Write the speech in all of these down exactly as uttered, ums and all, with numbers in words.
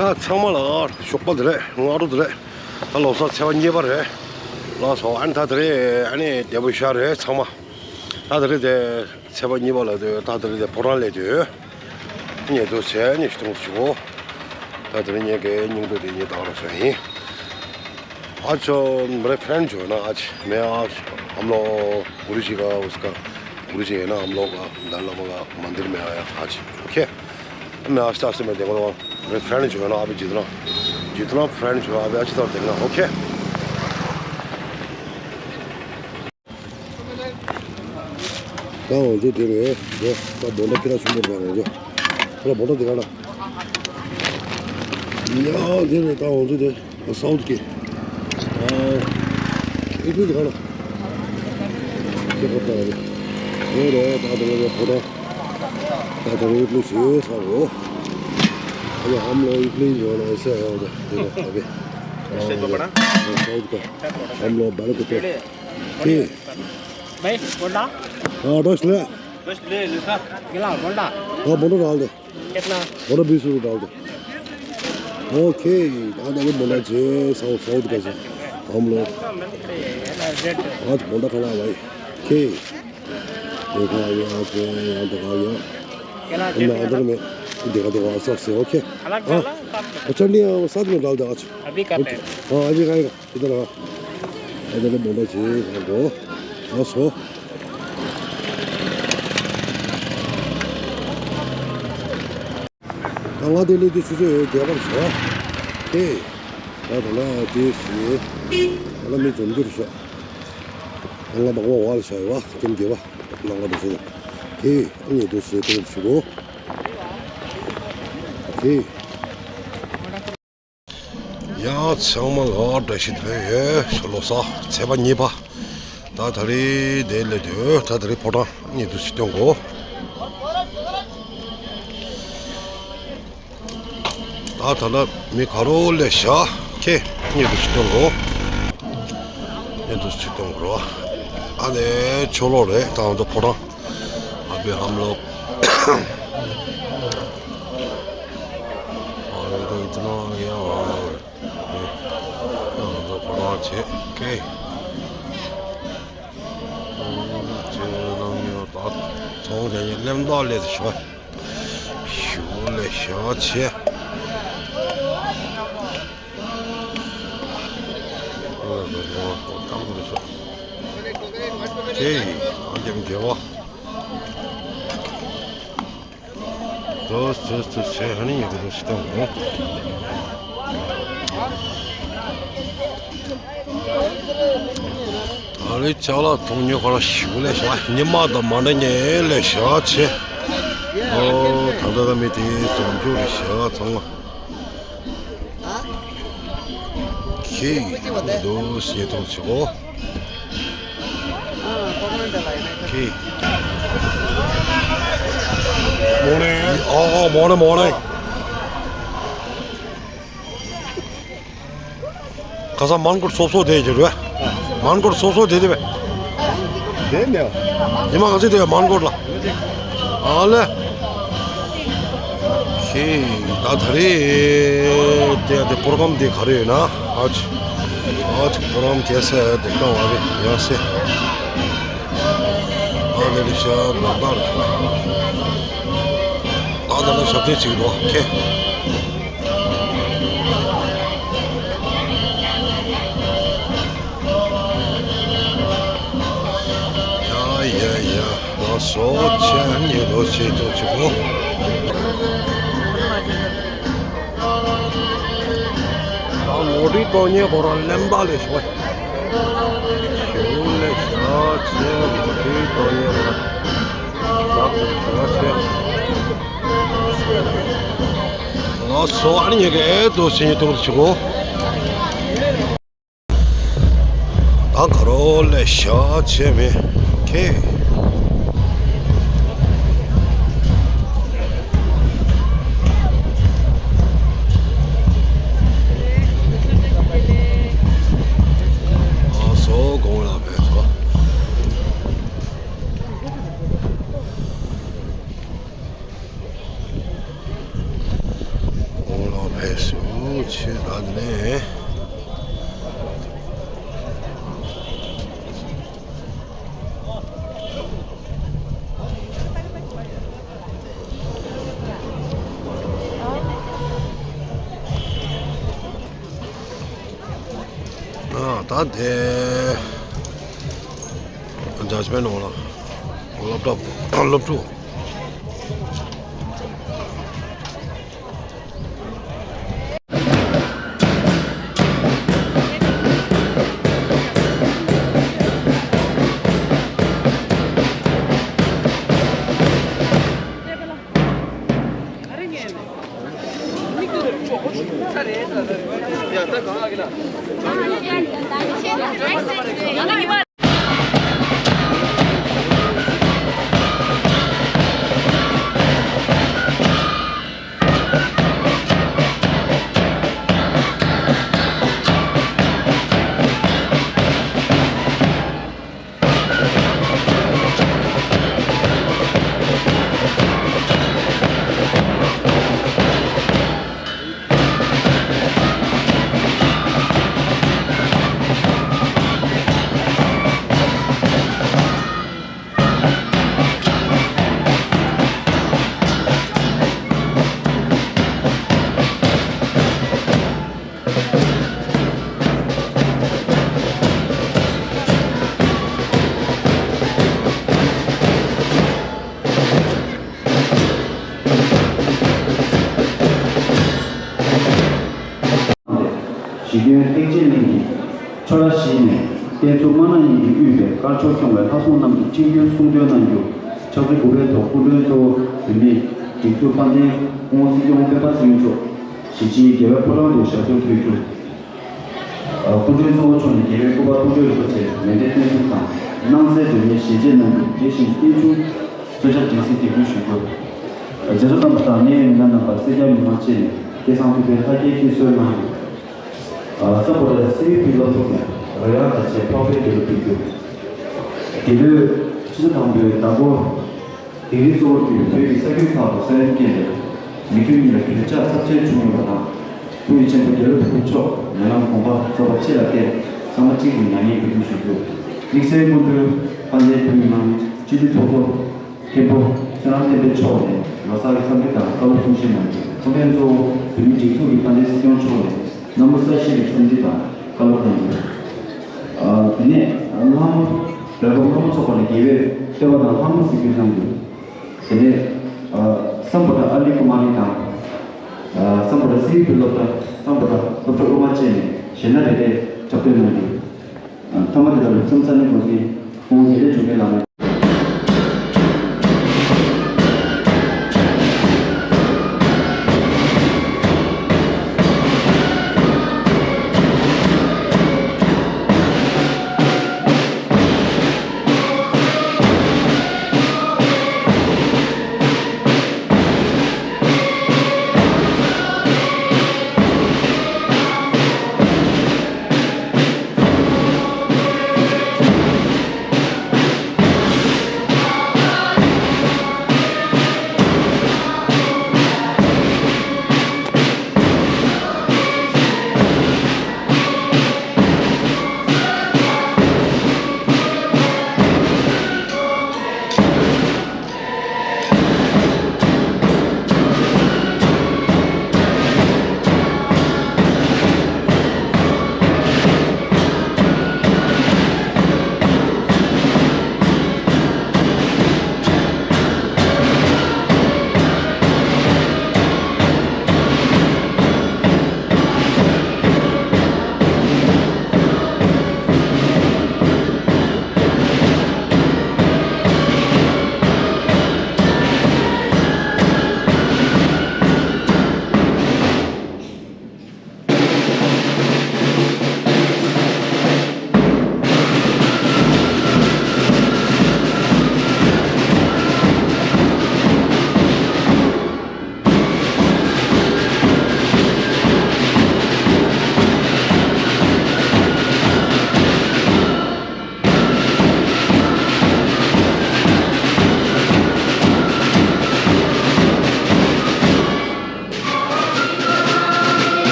ད་ཚང་མ་ལ་ཞོགས་པ་དེ་རེད། སྔ་དྲོ་དེ་རེད། ད་ལོ་གསར་ཚེས་པ་གཉིས་པ་རེད། ལགས་སོ། ཨ་ནི་ད་དེ་རེད། ཨ་ནི་བདེ་པོ་ཤར་རེད་ཚང་མ། ད་དེ་རེད་དེ། ཚེས་པ་གཉིས་པ་ལ་དེ་ད་དེ་རེད་དེ་ཕོ་བྲང་ལས་དེ། ཉེ་དུ་ཚེ་ཉེ་ཞིག་ཐུང་ཞིག་འོ། ད་དེ་རེད་ཉེ་གེ་སྙིང་དུ་དེ་ཉེ་དང་རོགས་སོ་ཡིན། आज मेरे फ्रेंड जो है ना, आज मैं, आज हम लोग गुरु जी का, उसका गुरु जी है ना, हम लोग का दादा लामा का मंदिर में आया आज। ओके। मैं आज से मैं देखो, मेरे फ्रेंड जो है ना, अभी जितना, जितना फ्रेंड जो है अभी अच्छी तरह देखना। ओके। ད་འོང་ཚོ་དེ་རེད། ད་བོད་ལ་ཁྱེད་རང་ཆུང་མོ་དང་འོང་ཚོ། ཁྱེད་རང་བོད་ལ་དེ་ག་ལ། ཡ་དེ་རེད། ད་འོང་ཚོ་དེ་སའུ་ཐི་ཀི། ཨི་ཀླུ་དེ་ག་ལ། དེ་ག་ལ་རེད། དེ་རེད། ད་དེ་རེད་བོད་ལ། ད་དེ་རེད་ཨི་ཀླུ་ཞེས་ས་རོ། अरे हम लोग इडली जो है ना ऐसे है उधर। देखो अभी। साउथ का। हम लोग बड़े कुत्ते। ठीक। भाई, बोंडा? हाँ, दस ले। दस ले, ले सर। गिला, बोंडा? हाँ, बोंडा डाल दे। कितना? बोंडा बीस रुपये डाल दे। ओके। आज आगे बोला जे साउथ, साउथ का से हम लोग आज बोंडा खाना है भाई। ओके। देखो, आ गया, आ गया, यहाँ तक आ गया। केला हम लोग अंदर में देखा, देखो, आ सकते हैं। ओके। अलग हाँ। डाला, साथ में। अच्छा, नहीं, साथ में डाल दे आज। अभी कर रहे हैं। हाँ, अभी खाएगा। किधर आ? इधर बोंडा जी, हाँ, वो। बस हो। ང་དེ་ལས་དེ་ཆུ་ཚོད་བརྒྱད་པར་བྱ། ཨེ། ད་ད་ལ་དེ་ཞེས། ད་ལ་མི་འཛོམས་རྒྱུར་བྱ། ད་ལ་མག་པ་བར་བྱ་ཡོད་བ། ཀུན་དགེ་བ། ལ་ང་དུ་བྱེད། ཨེ། ཨ་ནི་དུ་ཞེས་དེ་ཞུ་གོ། ཨེ། ཡ་ཚང་མ་ལ་བཀྲ་ཤིས་བདེ་ལེགས། ལོ་གསར་ཚེས་པ་གཉིས་པ། ད་ད་རེས་དེ་ལས་དུས་ད་ད་རེས་ཕོ་བྲང་ཉེ་དུ་ཞིག་སྟོན་གོ། ད་ད་ལ་མི་ག་རོ་ལས་བཞག་ཁེ་ཉེ་དུ་ཞིག་སྟོན་གོ། ཉེ་དུ་ཞིག་སྟོན་གོ་རོ། ཨ་ནེ་ཆོ་ལོ་རེད། ད་ང་ཚོ་ཕོ་བྲང་ཨ་བི་ཧམ་ལོ། अरे तो इतना आ गया भाई। ये तो हम तो पड़ा छे के। चलो ये बात छोड़ दे, ये लंबा ले शो। शो ले शो छे। के अंतिम देवा। ཏོ་ཏོ་ཏོ་ཆེ་ཧ་ནི་ཡོད་གི་རེད་ཤི་ཏང་། ཨ་རེ་ཅ་ལག་ཐོག་ཉོ་ག་ར་ཞིག་ལས་ཤ་ཉི་མ་དང་མ་འདྲ་ཉེ་ལས་ཤ་ཆེ། ཨོ་ད་ལྟ་ད་མི་དེ་ཙོང་ཅུ་རེ་ཤ་ཚང་མ། ཁྱེད་ཀྱི་འདུག་ཞེས་དང་ཆེ་གོ། ཁྱེད། མོ་ནེ། ཨོ་ཨོ་མོ་ནེ་མོ་ནེ། ཁ་སང་མན་གོར་སོ་སོ་དེ་གྱུར་བས། མན་གོར་སོ་སོ་དེ་དེ་བས། དེ་ནས། ཉི་མ་ག་ཚོད་དེ་མན་གོར་ལ། ཨ་ལེ། ཁྱེད་ད་ད་རེས་དེ་དེ་པོར་གམ་དེ་ག་རེ་ཡོད་ན། ཨ་ཅི། ཨ་ཅི་པོར་གམ་གལ་སྲིད་དེ་གང་བ་རེད་ཡང་སྲིད། ཨ་ལེ་ལེ་ཤ་ནག་ནག་རེད་ཤ། ཨ་ད་ལ་ཞབས་བརྟན་ཅིག་འདུག་ཁྱེད། ཡ་ཡ་ཡ། ང་སོ་ཆེ་ཉེ་རོ་ཆེ་ཏོ་ཆེ་གོ། ད་ངོ་དྲི་ཏོ་ཉེ་གོ་ར་ལེན་པ་ལས་ཤོ། ཞུ་ལས་ཤ་ཆེ་ངོ་དྲི་ཏོ་ཉེ་གོ་ར། ང་སོ་ཨ་ནི་ཉེ་གེ་ཏོ་ཆེ་ཉེ་ཏོ་ཆེ་གོ། ད་ག་རོ་ལས་ཤ་ཆེ་མེ་ཁེ། ཨ་སོ་གོང་ལ་བས་སོ། ཨོ་ལ་ ཨེ་སུ་ཆེ་ད་ནས། ཨ་ད་དེ་འཇར་པན་འོང་ལ་སློབ་གྲྭ་སློབ་ཕྲུག་གཞི་ཁྱོན་སྟེང་ཆེན་གླིང་གི་ཆོས་ར་བཞི་ནས་བསྟན་འཛིན་དམར་ནག་གཉིས་ཀྱིས་དབུས་པའི་དཀར་ཕྱོགས་སྐྱོང་བའི་ལྷ་སྲུང་རྣམས་ཀྱི་ཁྲིམས་མཐུན་གསུང་གྲོས་གནང་རྒྱུ། ཕྱག་ཚོད་དགུ་པའི་ཐོག་སྐུ་མགྲོན་གཙོ་བོ་བོད་མིའི་སྒྲིག་འཛུགས་དཔལ་ལྡན་སྐུ་ངོ་སྲིད་སྐྱོང་སྤེན་པ་ཚེ་རིང་མཆོག་གཞིས་བྱེས་རྒྱལ་བའི་ཕོ་བྲང་དུ་ཞབས་སོར་ཕེབས་རྒྱུ། སྐུ་མགྲོན་གཙོ་བོ་མཆོག་ནས་རྒྱལ་བའི་སྐུ་པར་ཐུགས་འདོད་རིན་པོ་ཆེ་མཎྜལ་སྟོན་ཚུལ་དང་། སྣང་གསལ་སྒྲོན་མེའི་ཞལ་འབྱེད་གནང་རྒྱུ། དེ་བཞིན་རྟེན་འབྱུང་གསོལ་ཇ་སྦྱིན་སྲེག་དེ་ཕུལ་ཞུ་རྒྱུ། མཛད་གཙོ་དམ་པ་དང་གནད་ཡོད་མི་སྣ་རྣམ་པ་སེར་སྐྱ་མི་མང་བཅས་ནས་སྐལ་བཟང་ཐུབ་པའི་ལྷ་སྐལ་བསྐྱེད་གསོལ་གནང་རྒྱུ། ཨ་སམ་བྷོ་ཊ་སི་ཝི་པི་སློབ་ཕྲུག་ནས་རོལ་དབྱངས་དང་བཅས་འཕགས་པའི་འབྲས་བུ་ཕུལ་རྒྱུ། འདི་ལོའི་ཕྱི་ཟླ་དང་པོའི་ཟླ་འགོ། དིང་རི་གཙོ་བོར་གྱུར་བོད་ཀྱི་ས་ཁུལ་ཁག་ཏུ་ས་ཡོམ་རྐྱེན་པས་མི་རྒྱུ་གཉིས་ལ་གྱོད་ཆག་ཚབས་ཆེན་བྱུང་ཡོད་པ་དང་། སྐུ་ཡི་ཆེན་པོ་རྒྱལ་བ་ཐུགས་མཆོག་ཉེ་ལམ་དགོངས་པ་རྫོགས་པ་ཅི་ལ་བརྟེན་བསམ་པ་གཅིག་གིས་མྱ་ངན་གུས་འདུད་ཞུ་རྒྱུ། དམིགས་བསལ་སྐུ་མགྲོན་དཔལ་ལྡན་བོད་མི་མང་སྤྱི་འཐུས་ཚོགས་གཙོ་མཁན་པོ་བསོད་ནམས་བསྟན་འཕེལ་མཆོག་ནས་ལོ་གསར་གྱི་འཚམས་འདྲི་དང་བཀའ་སློབ་གསུང་བཤད་གནང་རྒྱུ། ཚོགས་མཁན་གཙོ་བོ་བོད་མིའི་སྒྲིག་འཛུགས་ཀྱི་དཔལ་ལྡན་སྲིད་སྐྱོང་མཆོག་ནས་གནམ་ལོ་གསར་བཞད་ཀྱི་འཚམས་འདྲི་དང་བཀའ་སློབ་གནང་རྒྱུ། ཨ་དེ་ནས་ལྷ་མོ་རེ་སྐོང་ལྷ་མོ་ཚོགས་པ་ནས་རྒྱལ་བའི་བསྟོད་པ་དང་ལྷ་མོ་གཟིགས་རྒྱུ་གནང་རྒྱུ། དེ་ནས་ཨ་སམ་བྷོ་ཊ་ཨ་ལི་ཀུ་མ་རི་དང་། ཨ་སམ་བྷོ་ཊ་སི་ཝི་པི་སློབ་གྲྭ། སམ་བྷོ་ཊ་སློབ་གྲྭ་དབུ་མ་བཅས་ནས་གཞས་སྣ་རེ་རེ་འཁྲབ་སྟོན་གནང་རྒྱུ། ཨ་མཐའ་མ་དེ་ལ་ལུགས་མཚམས་ས་གནས་འགོ་འཛིན་སྐུ་ངོ་དགེ་ལེགས་འབྱུང་གནས་ལགས་ནས།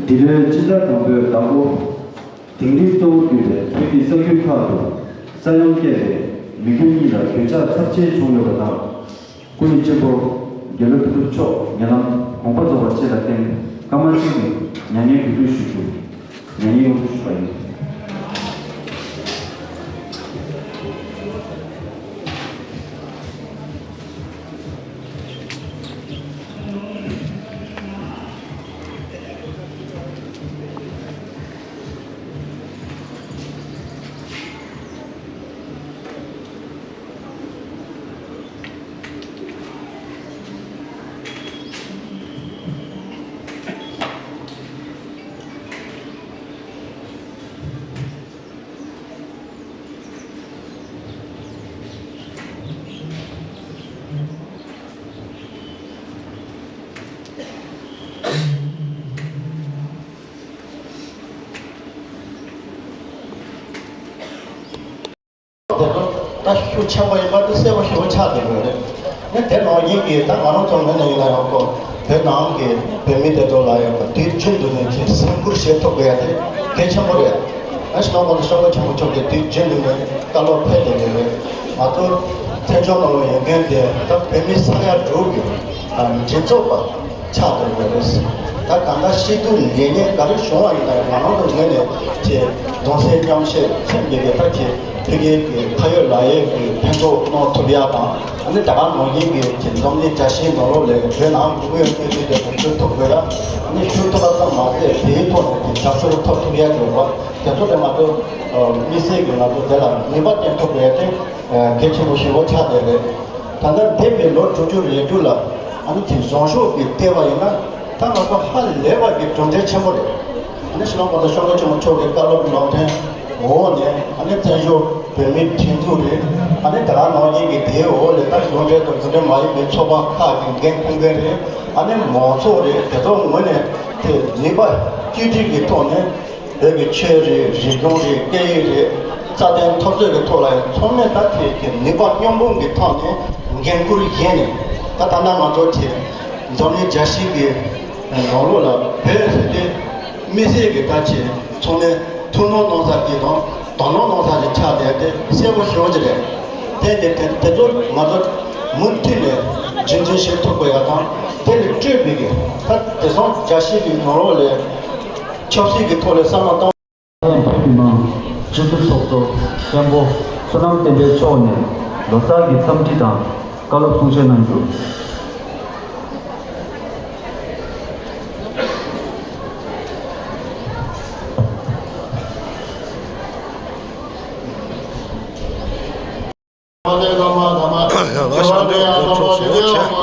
འདི་ལོའི་སྤྱི་ཟླ་དང་པོའི་ཟླ་འགོ། དིང་རི་གཙོ་བོར་གྱུར་པའི་བོད་ཀྱི་ས་ཁུལ་ཁག་ཏུ་ས་ཡོམ་བསྐྱལ་བའི་མི་རྒྱུ་གཉིས་ལ་གོད་ཆག་ཚབས་ཆེན་བྱུང་ཡོད་པ་དང་། སྐུ་མཁྱེན་ཆེན་པོ་རྒྱལ་བ་དོན་གྲུབ་མཆོག་ཉེ་ལམ་དགོངས་པ་རྫོགས་པ་བཅས་ལ་བརྟེན་སྐར་མ་གཅིག་གི་མྱ་ངན་གུས་འདུད་ཞུ་རྒྱུ། མྱ་ངན་སྔོན་འགོག་ཞུ་བ་ཡིན། དེ་ཚོ་ད་ཤུགས་ཆེན་པོ་ཡིན་པ་དེ་གསལ་པོ་ཞེ་པོ་ཆགས་བསྡད་ཡོད་རེད། ནི་དེ་ནང་བཞིན་གྱི་ད་ང་རང་ཚོ་ངོས་ནས་ཡིན་ན་ཡང་ཁོ་བོད་ནང་གི་བོད་མི་དེ་ཚོ་ལ་ཡང་དུས་རྒྱུན་དུ་ནས་ཀྱི་སེམས་ཁུར་བཞེས་ཐུབ་དགོས་ཡ་དེ་གལ་ཆེན་པོ་རེད། ཨ་ཞེ་ནོར་གོང་ས་སྐྱབས་མགོན་ཆེན་པོ་མཆོག་གིས་དུས་རྒྱུན་དུ་ནས་བཀའ་སློབ་ཕེབས་བསྡད་ཡོད་རེད། ང་ཚོ་བཙན་བྱོལ་ནང་ལ་ཡོད་མཁན་དེ་ད་བོད་མི་ས་ཡ་དྲུག་གི་མགྲིན་ཚབ་པ་ཆགས་བསྡད་ཡོད་རེད། ད་གང་ལྟར་སྐྱིད་སྡུག་ལེགས་ཉེས་ག་རེ་བྱུང་བ་ཡིན་ན་ཡང་ང་རང་ཚོ་ངོས་ནས་ཀྱི་གདུང་སེམས་མཉམ་བསྐྱེད་སེམས་ཀྱི་ལས་ཀ་གྱི་ཕ་གིའི་གི་ཁ་ཡོད་ལག་ཡོད་ཀྱི་ཕན་ཐོགས་གནང་ཐུབ་ཡ་དང་། ཨ་ནི་ད་ག་ནང་བཞིན་གྱི་གི་འཛམ་གླིང་རྒྱལ་སྤྱིའི་ནང་ལོགས་ལ་བོད་ནང་མི་མང་སྐད་འབོད་དེ་ཞུ་ཐུབ་དགོས་ལ། ཨ་ནི་ཞུ་ཐུབ་པ་ཙམ་མ་ཟད་དེའི་ཐོག་ནས་གི་རྒྱབ་སྐྱོར་ཐོབ་ཐུབ་ཡ་དགོས་པ་དེ་ཚོ་ལས་ང་ཚོ་དམིགས་བསལ་གྱི་ང་ཚོ་དེ་ལ་ནུས་པ་བཏོན་ཐུབ་དགོས་ཡ་དེ་གལ་ཆེན་པོ་ཞེ་པོ་ཆགས་བསྡད་རེད། ད་ལྟ་འདས་པའི་ལོ་དྲུག་ཅུ་རེ་དྲུག་ལ་ཨ་ནི་དེ་བཟང་ཕྱོགས་ཀྱི་བལྟས་པ་ཡིན་ན་ད་ང་ཚོ་ཧ་ལས་པ་གི་གྲུབ་འབྲས་ཆེན་པོ་རེད། ཨ་ནི་ཕྱི་ལོ་ང་ཚོ་སྐྱབས་མགོན་ཆེན་པོ་མཆོག་གི་བཀའ་སློབ་ལམ་སྟོན་འོག་ནས་ཨ་ནི་བཙན་བྱོལ་བོད་མིའི་སྒྲིག་འཛུགས་རེད། ཨ་ནི་ད་ག་ནང་བཞིན་གྱི་དེའི་འོག་ལས་ད་གཞུང་འབྲེལ་དང་གཞུང་འབྲེལ་མ་ཡིན་པའི་ཚོགས་པ་ཁག་གི་འགན་འཁུར་མཁན་རེད། ཨ་ནི་མང་ཚོགས་རེད། དེ་ཚོ་ངོས་ནས་དེ་ནུས་པ་གཅིག་སྒྲིལ་གྱི་ཐོག་ནས། བོད་ཀྱི་ཆོས་རེད། རིག་གཞུང་རེད། སྐད་ཡིག་རེད། རྩ་དོན་འཐབ་རྩོད་ཀྱི་ཐོག་ལ་ཡང་ཚང་མས་ད་དེ་གི་ནུས་པ་མཉམ་སྤུངས་ཀྱི་ཐོག་ནས་འགན་འཁུར་བཞེས་ནས་ད་ད་ལྟ་ང་ཚོ་དེ་འཛམ་གླིང་རྒྱལ་སྤྱི་གི་ནང་ལོགས་ལ་བོད་ཟེར་དེ་དམིགས་བསལ་གྱི་ད་ཆེ་ཚང་མས་ཐུགས་སྣང་གནང་ས་དེ་དང་དོ་སྣང་གནང་ས་དེ་ཆགས་བསྡད་དེ་གསལ་པོ་ཞེ་པོ་ཅིག་རེད། དེ་དེ་དེ་དེ་ཚོ་ང་ཚོ་མུ་མཐུད་ནས་རྒྱུན་འཛིན་བྱེད་ཐུབ་དགོས་ཡ་དང་། དེ་ལས་སྤྲོས་པའི་གི་ད་དེང་སང་རྒྱལ་སྤྱི་གི་ནང་ལོགས་ལ་ཆབ་སྲིད་ཀྱི་ཐོག་ལ་བསམ་བློ་བཏང་། བོད་མི་མང་སྤྱི་འཐུས་ཚོགས་གཙོ་མཁན་པོ་བསོད་ནམས་བསྟན་འཕེལ་མཆོག་ནས་ལོ་གསར་གྱི་འཚམས་འདྲི་དང་བཀའ་སློབ་གསུང་བཤད་གནང་རྒྱུ། ཡ་ལ་ཤ་འདོད་གོ་ཚོགས་སུ་བྱས།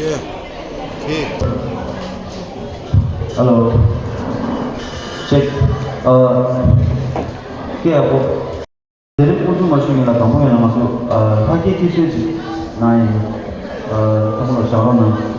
Okay. Hello. Check. Uh, okay, ཨ་ཁུ། དེ་རིང་དབུ་འཛུགས་མ་ཞུ་མཁན་ལ་དང་པོ་ཡིན་ན་ང་ཚོ་ཨ་ལྷ་སྐྱིད་ཁྱི་གསོལ་ཅིག་གནང་ཡིན། ཨ་ཚང་མ་ལ་ཞབས་བྲོ་གནང་།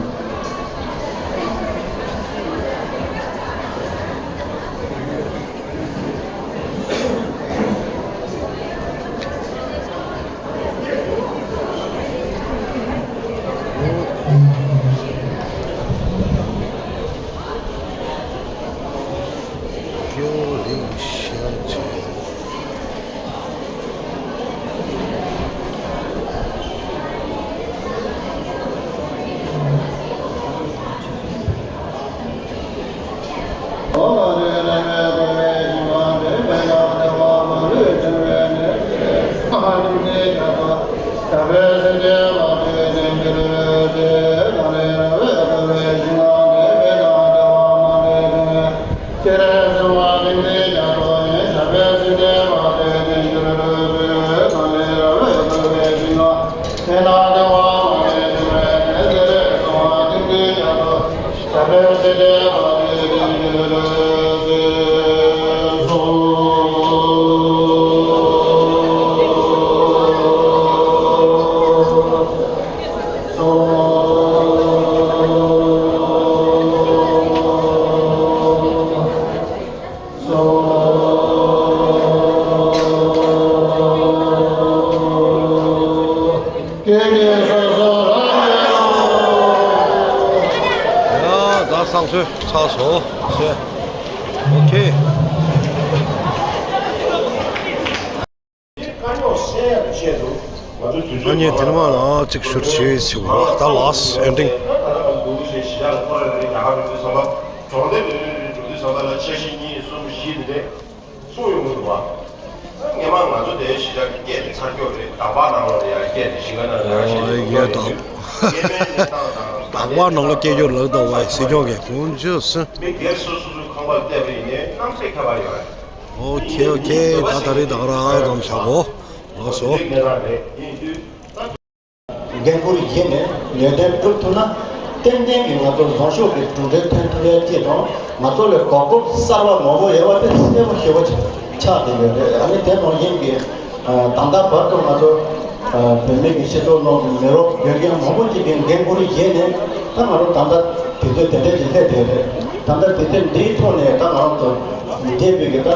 ཡ། ད་བསང་གསོལ་ཚར་སོང་། ཨོ་ཁེ། ཨ་ནི་དེ་ནས་མར་ལ་གཅིག་ཞུ་བྱས་ཟེར་བ་ད་ལཱསི་ཨེན་ཌིང་། གྲོང་སྡེ་ནས་འགྲོ་དུས་ཙམ་པ་ལ་འཆར་གཞི་གཉིས་གསུམ་བཞི་དེ་འདྲས་གསུངས་ཡོང་གི་འདུག་བ། སྔོན་མ་ང་ཚོ་དེའི་གཞིས་ཆགས་ཀྱི་སྐད་དེ་ཚ་སྐྱོ་རེད། དག་པ་ནང་ལོགས་ལ་ཡང་སྐད་དེ་ཞིང་ཁ་ནང་ལ་ཡང་ཞིག་ཨོ་ཡ་ད། སྐྱེས་པའི་གནས་སྟངས་དང་དག་པ་ནང་ལ་སྐད་སྐྱོ་ལབ་འདུག་བ་སྲིད་སྐྱོང་གིས་ཁོང་ཚོས་སུ། མི་སྒེར་སོ་སོ་སོའི་ཁང་པར་བལྟས་པ་ཡིན་ནའི་རྣམ་སྲས་ཁྱད་པར་ཡོད་རེད། ཨོ་ཁེ་ཨོ་ཁེ། ད་ད་རེས་ད་ག་རང་ཙམ་བྱ་གོ། ལགས་སོ། འགན་འཁུར་བཞེས་ནས་ལས་དོན་སྒྲུབ་ཐུབ་ན། ཏན་ཏན་གྱིས་ང་ཚོ་རྫོང་ཤོག་གི་གྲུབ་འབྲས་ཐོན་ཐུབ་ཡ་གཅིག་དང་། ང་ཚོ་ལ་གོ་སྐབས་གསར་བ་མང་པོ་ཡོད་པ་དེ་གསལ་པོ་ཞེ་པོ་ཆགས་བསྡད་ཡོད་རེད། ཨ་ནི་དེ་ནང་བཞིན་གྱི་ད་ལྟ་བར་དུ་ང་ཚོ་བོད་མི་གི་སྤྱི་ཚོགས་ནང་གི་མི་རབས་རྒན་རྒན་མང་པོ་ཅིག་གིས་འགན་འཁུར་བཞེས་ནས། ད་ང་ཚོ་ད་ལྟ་དུས་ཚོད་དེ་འདྲས་ཅིག་སླེབས་བསྡད་རེད། ད་ལྟ་དུས་ཚོད་འདིའི་ཐོག་ནས་ད་ང་རང་ཚོ་འདས་པའི་གི་ད་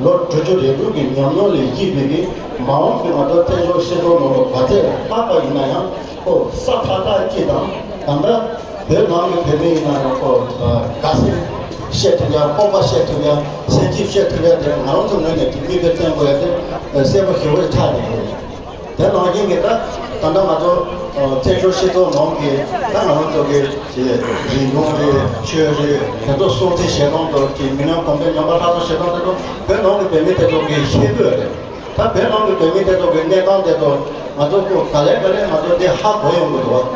ལོ་དྲུག་ཅུ་རེ་དྲུག་གི་ཉམས་མྱོང་ལས་བརྒྱུད་པའི་གི་མ་འོངས་ཀྱི་ང་ཚོ་བཙན་བྱོལ་སྤྱི་ཚོགས་ནང་ལ་ག་ཚད་ལྷག་པ་ཡིན་ན་ཡང་། ཁོ་ས་ཐག་ཐག་གཅིག་དང་། ད་ལྟ་བོད་ནང་གི་བོད་མི་ཡིན་ན་ཡང་ཁོ་དགའ་སེམས་བཤད་ཐུབ་ཡ། སྤོབས་པ་བཤད་ཐུབ་ཡ། སེམས་འགུལ་བཤད་ཐུབ་ཡ་དེ་ང་རང་ཚོ་ངོས་ནས་དེ་མིག་དཔེ་བསྟན་དགོས་ཡ་དེ་གསལ་པོ་ཞེ་པོ་ཆགས་ནས་ཡོད། དེ་ནང་བཞིན་གྱི་ད་ད་ལྟ་ང་ཚོ་བཙན་བྱོལ་སྤྱི་ཚོགས་ནང་གི་ད་ང་རང་ཚོ་གི་རིག་གཞུང་རེད། ཆོས་རེད། དེ་ཚོ་སྲུང་བརྩི་བྱེད་སྟངས་དང་གི་མི་ནག་གོང་འཕེལ་ཉམས་པ་སླར་གསོ་བྱེད་སྟངས་དེ་ཚོ་བོད་ནང་གི་བོད་མི་དེ་ཚོ་གི་ཤེས་དགོས་རེད། ད་བོད་ནང་གི་བོད་མི་དེ་ཚོ་གི་གནས་སྟངས་དེ་ཚོ་ང་ཚོ་ཁོ་ག་ལེ་ག་ལེ་ང་ཚོ་དེ་ཧ་གོ་ཡོང་གི་འདུག་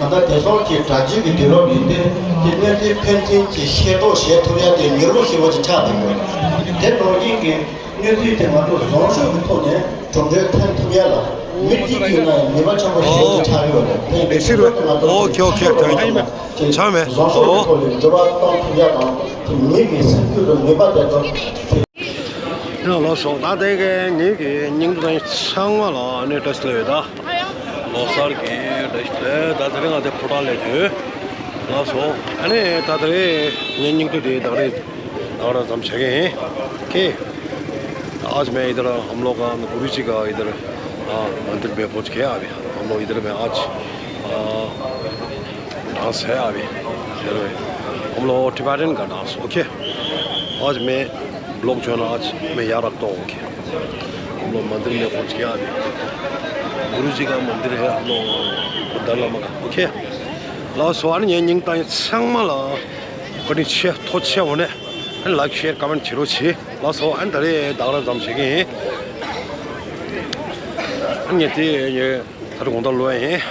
བ། ད་ལྟ་དེང་སང་གི་དྲ་རྒྱའི་གི་དུས་རབས་ཡིན་ཏེ། དེ་གནས་ཚུལ་ཕན་ཚུན་གྱི་ཤེས་རྟོགས་བྱེད་ཐུབ་ཡ་དེ་མྱུར་པོ་ཞེ་པོ་ཅིག་ཆགས་བསྡད་ཡོད། དེ་ནང་བཞིན་གྱི་གནས་ཚུལ་དེ་ང་ཚོ་རྫོང་ཤོག་གི་ཐོག་ནས་གྲུབ་འབྲས་ཐོན་ཐུབ་ཡ་ལ་མི་གཅིག་ཡིན་ན་ཡང་ནུས་པ་ཆེན་པོ་ཞེ་པོ་ཅིག་ཆགས་ཡོད་རེད། དེ་ཡིན་དུས་ང་ཚོ་ཨོ་ཁེ་ཨོ་ཁེ། ཆགས་མེད། རྫོང་ཤོག་གི་ཐོག་ནས་འགྱུར་བ་གཏོང་ཐུབ་ཡ་དང་། དེ་མི་གི་སེམས་རྒྱུད་དུ་ནུས་པ་དེ་ཚོ། ཡང་ལགས་སོ། ད་ལྟའི་གི་ངེད་ཀྱི་སྙིང་དོན་ཚང་མ་ལ་ཨ་ནི་བཀྲ་ཤིས་བདེ་ལེགས་ཡོད། ད་ལོ་གསར་གྱི་བཀྲ་ཤིས་བདེ་ལེགས། ད་དེ་རིང་ང་དེ་ཕོ་བྲང་སླེབས་ཡོད། ལགས་སོ། ཨ་ནི་ད་དེ་རིང་ངའི་སྙིང་དོན་དེ་ད་རེས་ད་ག་རང་ཙམ་བྱེད་ཀྱི་ཡིན། ཁེ། आज मैं इधर हम लोग का गुरु जी का इधर आ, मंदिर में पहुंच गया। अभी हम लोग इधर में आज आ, डांस है अभी। इधर में हम लोग टिबेटन का डांस। ओके। आज मैं ब्लॉग जो है ना, आज मैं यहाँ रखता हूँ। ओके। हम लोग मंदिर में पहुंच गया अभी। गुरु जी का मंदिर है हम लोग बुद्धा लामा का। ओके। ལགས་སོ། ཨ་ནི་ངའི་སྙིང་དོན་ཚང་མ་ལ་བཀའ་དྲིན་ཆེ། ཐུགས་རྗེ་ཆེ། འོ་ནས་ཨ་ནི་ལའིག་ཤེར་ཀོ་མེན་བྱེད་རོགས་གྱིས། ལགས་སོ། ཨ་ནི་ད་རེས་ད་ག་རང་ཙམ་བྱེད་ཀྱི་ཡིན། ཨ་ནི་ངས་དེ་ངས་ད་རེས་དགོང་དག་ལོས་ཡིན།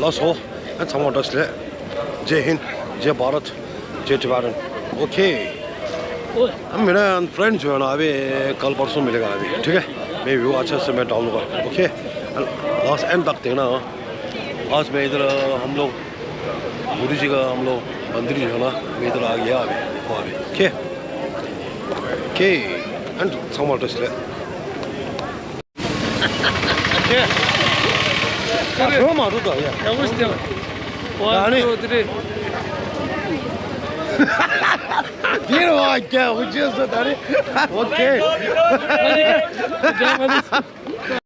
ལགས་སོ། ཨ་ནི་ཚང་མ་བཀྲ་ཤིས་བདེ་ལེགས། जय हिंद, जय भारत, जय टिबेटन। ओके। अब मेरा फ्रेंड जो है ना, अभी कल परसों मिलेगा अभी, ठीक है? मैं व्यू अच्छा से मैं डालूंगा। ओके। लास्ट एंड तक देखना। आज मैं इधर, हम लोग गुरुजी का हम लोग मंदिर जो है ना, मैं इधर आ गया अभी, देखो अभी। Okay. Okay. And ཚང་མ་བཀྲ་ཤིས་བདེ་ལེགས། ཨ་ཁྲོ་མ་འགྲོ་དོ་ཡ། ཡག་པོ་ཞིག་བསྟན། One, two, three. དེར་བ་ཀྱ་འུ་ཅེ་སོ་ད་རེ། ཨོ་ཁེ།